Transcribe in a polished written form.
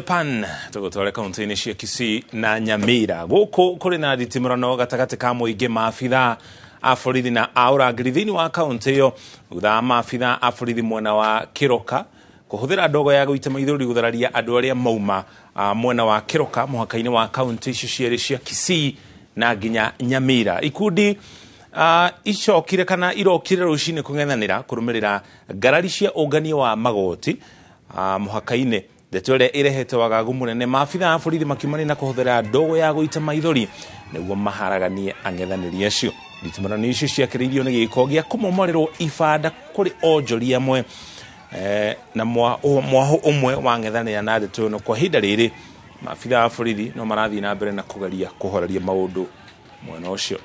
Japan tũgũtware kaunti-inĩ cia Kisii na Nyamira. Gũkũ kũrĩ na nditimũrano gatagatĩ ka mũingĩ, maabitha a borithi na a ũrangĩri thĩinĩ wa kaunti ĩyo, thutha wa maabitha a borithi mwena wa Kĩroka kũhũthĩra ndogo ya gũita maithori gũthararia andũ arĩa mauma mwena wa Kĩroka mũhaka-inĩ wa kaunti icio cierĩ cia Kisii na nginya Nyamira. Ikundi icokire kana irokire rũcinĩ kũng'ethanĩra kũrũmĩrĩra ngarari cia ũngania wa magoti mũhaka-inĩ, ndeto ĩrĩa ĩrehete wagagu mũnene, maabitha a borithi makiumania na kũhũthĩra ndogo ya gũita maithori nĩguo maharaganie ang'ethanĩri acio. Nditimũrano icio ciakĩrĩirio nĩ gĩko gĩa kũmomorerwo ibanda kũrĩ onjoria amwe na mwahũ ũmwe wang'ethanĩra na ndeto ĩno. Kwa ihinda rĩrĩ maabitha a borithi no marathiĩ na mbere na kũgeria kũhoreria maũndũ mwena ũcio.